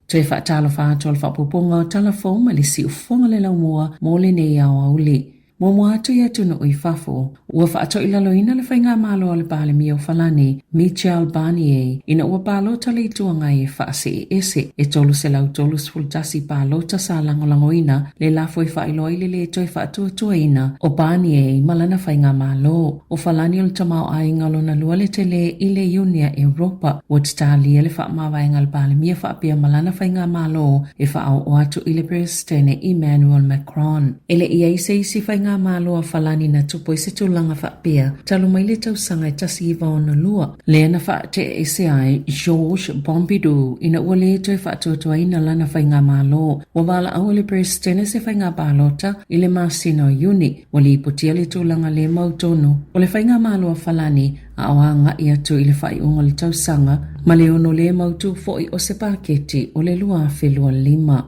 Toe faatalofa atu o le faaopoopoga o tala fou ma le siufofoga le laumua mo lenei aoauli. Muamua atu i atunuu i fafo, ua faatoilaloina le faigamalo a le Palemia o Falani, Michel Barnier, ina ua palota le Itu Agai e faasee ese. E 331 palota sa lagolagoina le lafo e faailoa i le lē toe faatuatuaina o Barnier ma lana faigamalo. O Falani o le tamaoaiga lona lua le tele i le Iunia Europa, ua tatalia le faamavaega a le Palemia faapea ma lana faigamalo e faaoo atu i le Peresetene Emmanuel Macron. E le i ai se isi faigamalo a Falani na tupu ai se tulaga faapea talu mai le tausaga e 1962, lea na faate'e ese ai Georges Pompidou ina ua lē toe faatuatuaina lana faigamalo. Ua valaau e le Peresetene se faiga palota i le masina o Iuni. Ua lipotia le tulaga lē mautonu o le faigamalo a Falani a o aga'i atu i le faaiuga o le tausaga ma le ono lē mautū fo'i o se paketi o le 2025.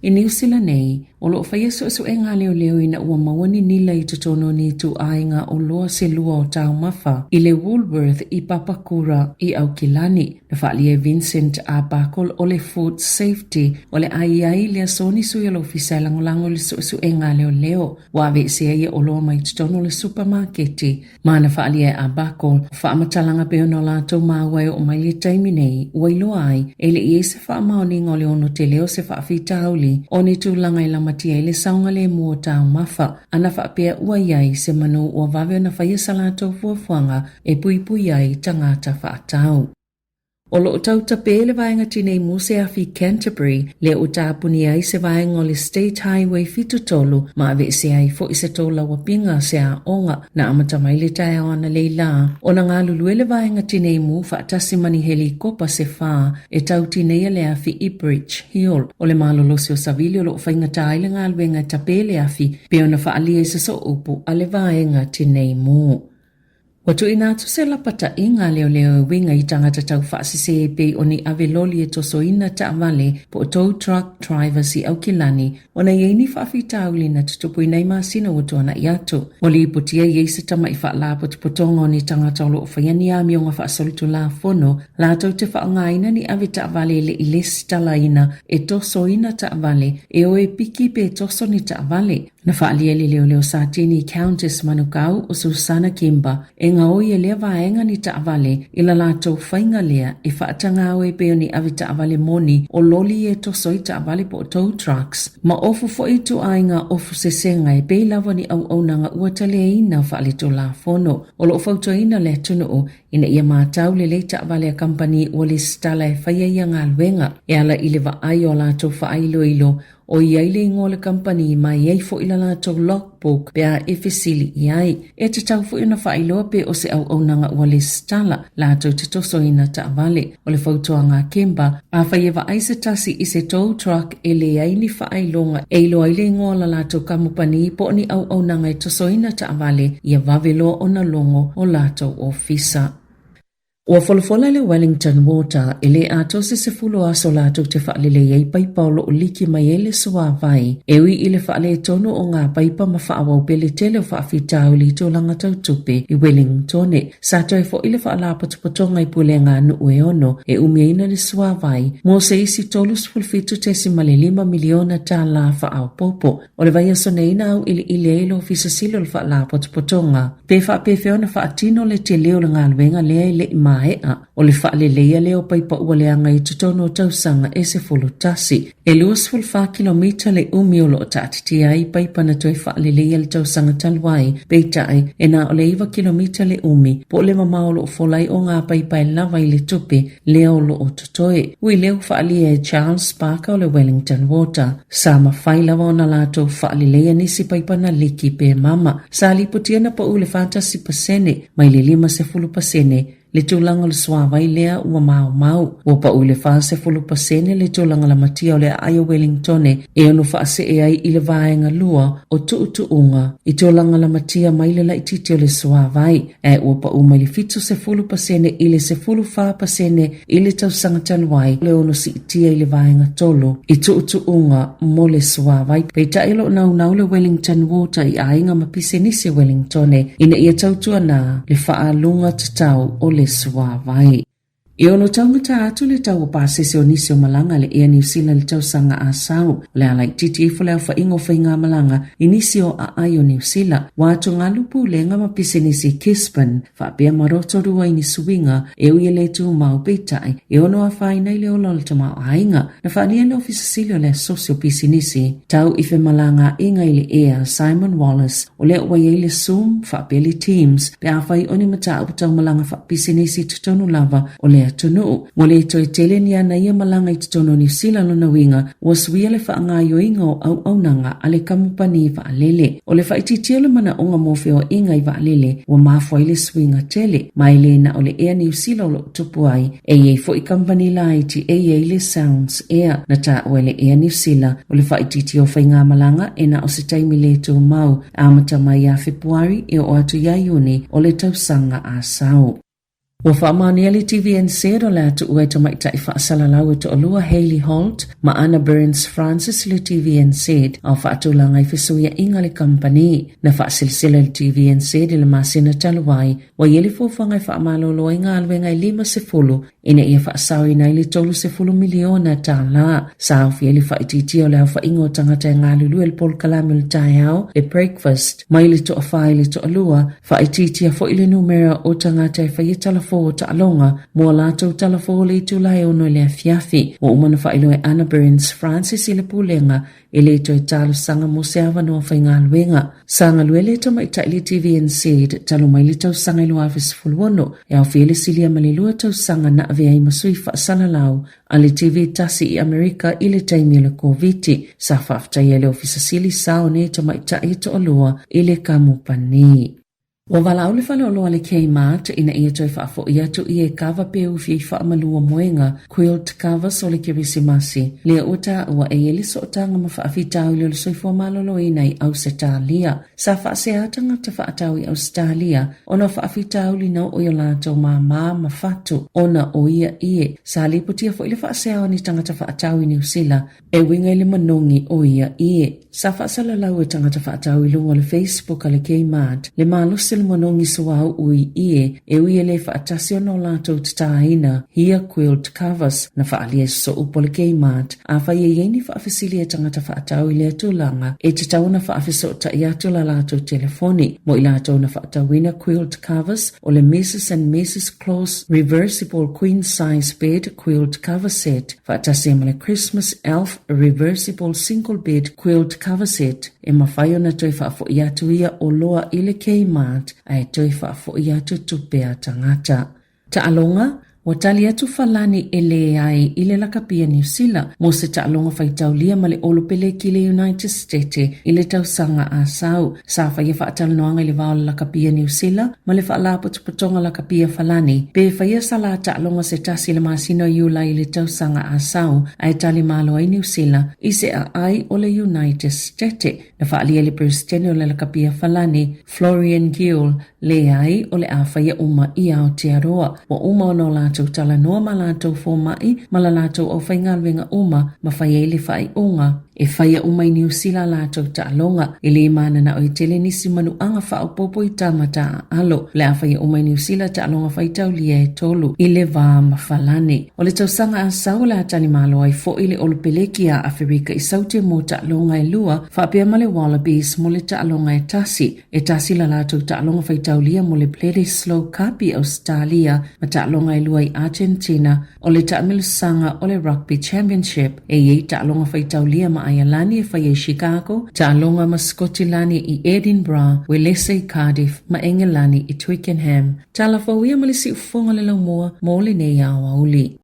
I Niu Sila nei, o lo o faia suesuega a leoleo ina ua maua ni nila i totonu o ni ituaiga oloa se lua o taumafa i le Woolworth i Papakura i Aukilani. Na faaalia e Vincent Arbuckle o le Food Safety o le a i ai le aso ni sui o le ofisa e lagolago i le suesuega a leoleo. Ua aveesea ia oloa mai totonu o le supamaketi. Ma na faaalia e Arbuckle, o faamatalaga pei ona o latou maua e oo mai le taimi nei, ua iloa ai, e le i ai se faamaoniga o le ono tele o se faafitauli o ni tulaga e lamatia ai le saogalemu o taumafa, a na faapea ua i ai se manu ua vave ona faia sa latou fuafuaga e puipui ai tagata faatau. O lo o tautape le vaega tinei mu se afi Canterbury lea ua tapunia ai se vaega o le State Highway 73 ma aveesea ai fo'i se tou lauapiga se aoga na amata mai le taeao analeila lā ona galulue le vaega tinei mu faatasi ma ni helikopa se fā e tau tineia le afi i Bridge Hill. O le malolosi o savili o lo o faigata ai le galuega e tape le afi pei ona faaalia i se sooupu a le vaega tinei mu. Ua tuuina atu se lapataiga a leoleo e uiga i tagata taufaasese e pei o ni ave loli e tosoina taavale po o tow truck drivers i Aukilani ona i ai ni faafitauli na tutupuina i masina ua tuana'i atu. Ua lipotia i ai se tama'i faalapotopotoga o ni tagata o lo o faia ni amioga faasolitulafono latou te faaaogaina ni ave taavale e le i lesitalaina e tosoina taavale e o e piki pe toso ni taavale. Na faaalia e le leoleo Satini Countess Manukau o Susana Kemba e gaoi e lea vaega ni taavale i la latou faiga lea e faatagao e pei o ni ave taavale moni o loli e toso ai taavale po o tow trucks ma ofu foi ituaiga ofu sesega e pei lava ni auaunaga ua taliaina faaletulafono. O lo o fautuaina le atunuu ina ia matau lelei taavale a kamupani ua lesitala e faia ia galuega e ala i le vaai o a latou faailoilo O i ai le igoa o le kamupani ma e i ai foi la latou logbook pe a e fesili i ai. E tatau foi ona faailoa pe o se auaunaga ua lesitala latou te tosoina taavale. O le fautuaga a Kemba, afai e vaai se tasi i se tow truck e leai ni faailoga e iloa ai le igoa o la latou kamupani po o ni auaunaga e tosoina taavale, ia vave loa ona logo o latou ofisa. Ua folafola le Wellington Water e lē atoa se 10 aso latou te faalelei ai paipa o loo liki mai ai le suāwai e ui i le faaletonu o ngā paipa ma faaauau pea le tele o faafitauli i tulaga tau tupe i Wellingtone. Sa toe fo'i le faalapotopotoga i pulega a nuu e ono e umiaina le suāwai mo se isi $37.5 miliona tālā faaopoopo. O le vaiaso nei na auiliili ai le Ofisa Sili o le Faalapotopotoga pe faapefea ona faatino le tele o le galuega lea e le i maea o le faaleleia lea o paipa ua leaga i totonu o tausaga e 11. E 24 kilomita le umi o lo o taatitia ai paipa na toe faaleleia i le tausaga talu ai, peitai, e na o le 9 kilomita le umi po o le mamao o lo o fola ai o ngā paipa e lava i le tupe lea o lo o totoe. Ui lea ua faaalia e Charles Parker o le Wellington Water, sa mafai lava ona latou faaleleia nisi paipa na liki pe mama. Sa lipotia na pau le 41% mai le 50% le tulaga o le suāwai lea ua maomao. Ua pau i le 40% le tulaga lamatia o le aai o Wellingtone e ono faasee ai i le vaega lua o tuutuuga i tulaga lamatia mai le laitiiti o le suāwai. Ae ua pau mai le 70% i le 14% i le tausaga talu ai le ono siitia i le vaega tolu i tuutuuga mo le suāwai. Peitai o lo o naunau le Wellington Water i aiga ma pisenisi o Wellingtone ina ia tautuana le faaaluga tatau o le suāwai. E ono taugata atu le tau o pasese o nisi o malaga a le Air New Zealand i le tausaga a sau. O le a laitiiti ifo le aofaiga o faigamalaga i nisi o aai o Niu Sila, ua atugalu pulega ma pisinisi i Gisborne, faapea ma Rotorua i ni suiga e ui e le tumau peitai e ono afaina i le ola o le tamaoaiga. Na faaalia e le Ofisa Sili o le Asosi o Pisinisi Tau i Femalagaaiga i le Ea, Simon Wallace, o lea ua i ai le Zoom faapea le Teams pe afai o ni mataupu tau malaga faapisinisi i totonu lava o le atunuu. Ua le toe tele ni ana ia malaga i totonu o Niu Sila lona uiga ua suia le faagaoioiga o auaunaga a le kamupani vaalele. O le faaitiitia o le manaoga mo feoaiga i vaalele ua mafua ai le suiga tele, ma e le na o le Air Niu Sila o lo o tupu ai, e i ai foi kamupani laiti e i ai le Sounds Air. Na taua e le Air Niu Sila o le faaitiitia o faigamalaga e na o se taimi le tumau, amata mai ia Fepuari e oo atu ia Iuni o le tausaga a sau. Ua faamaonia le TVNZ o le a tuua e tamaitai faasalalau e toalua Hayley Holt ma Anna Burns Francis le TVNZ a o faatulaga i fesuiaiga a le kamupani. Na faaselesela e le TVNZ i le masina talu ai, ua i ai le fuafuaga e faamalolo ai galuega e 50 ina ia faasaoina ai le $30 miliona tala. Sa aofia ai le faaitiitia o le aofaiga o tagata e galulue i le polokalame o le taeao, le breakfast, mai le toafa i le toalua, Faaitiitia foi le numera o tagata e faia talafou o taaloga mo a latou talafou o le itula e ono i le afiafi. Ua uma ona faailoa e Anna Burns Francis i le Pulega e le toe talosaga mo se avanoa faigaluega. Sa galue le tamaitai i le TVNZ talu mai le tausaga i 2016, e aofia ai le silia ma le lua tausaga na avea ai ma sui faasalalau a le TV tasi i Amerika i le taimi o le Koviti. Sa faafetaia e le Ofisa Sili sa o nei tamaitai e toalua i le kamupani. Ua valaau le faleoloa a le Kmart ina ia toe faafo'i atu i e kava pe ufi i faamalua moega, quilt covers, o le Kerisimasi. Lea ua taua e i ai le sootaga ma faafitauli o le soifua maloloina i Ausetalia. Sa faasea tagata faatau i Ausetalia ona o faafitauli na oo i o latou māmā ma fatu ona o ia ie. Sa lipotia foi le faasea o ni tagata faatau i Niu Sila e uiga i le manogi o ia ie. Sa faasalalau e tagata faatau i luga o le Facebook a le Kmart le malosi o le manogi suauu i ie e ui e le faatasi ona o latou tatāina ia quilt covers na faaalia i sosoupu a le Kmart. Afai e i ai ni faafesili a tagata faatau i lea tulaga, e tatau ona faafesootai atu la latou telefoni mo i latou na faatauina quilt covers o le Misus and Misus Claus Reversible Queen Size Bed Quilt Cover Set faatasi ai ma le Christmas Elf Reversible Single Bed Quilt Cover Set. E mafai ona toe faafoi atu ia oloa i le Kmart ae toe faafoi atu tupe a tagata. Taaloga, Ua tali atu Falani e leai i le lakapia Niu Sila mo se taaloga faitaulia ma le Olopeleki i le United Stete i le tausaga a sau. Sa faia faatalanoaga i le va o le lakapia Niu Sila ma le Faalapotopotoga Lakapia Falani pe faia sa la taaloga se tasi i le masina o Iulai i le tausaga a sau ae tali malo ai Niu Sila i se aai o le United Stete. Na faaalia e le Peresetene o le Lakapia Falani, Florian Gill, Leai, o le a faia uma i Aotearoa. Ua uma ona o latou talanoa ma latou fomai ma la latou aufaigaluega uma ma fai ai le faaiuga e faia uma i Niu Sila a latou taaloga. E le mananao e tele nisi manuaga faaopoopo i tama taaalo. O le a faia uma i Niu Sila taaloga faitaulia e tolu i le va ma Falani. O le tausaga a sau o le a talimalo ai foi le Olopeleki a Aferika i Saute mo taaloga e lua faapea ma le Wallabies mo le taaloga e tasi. E tasi la latou taaloga faitaulia mo le Bledisloe Cup i Ausetalia ma taaloga e lua i Argentina o le taamilosaga o le Rugby Championship. E i ai taaloga faitaulia ma Aialani e faia i Chicago, taaloga ma Sikotilani i Edinburgh, Uelese i Cardiff ma Engelani i Twickenham. Tala fou ia ma le siufofoga o le laumua mo lenei aoauli.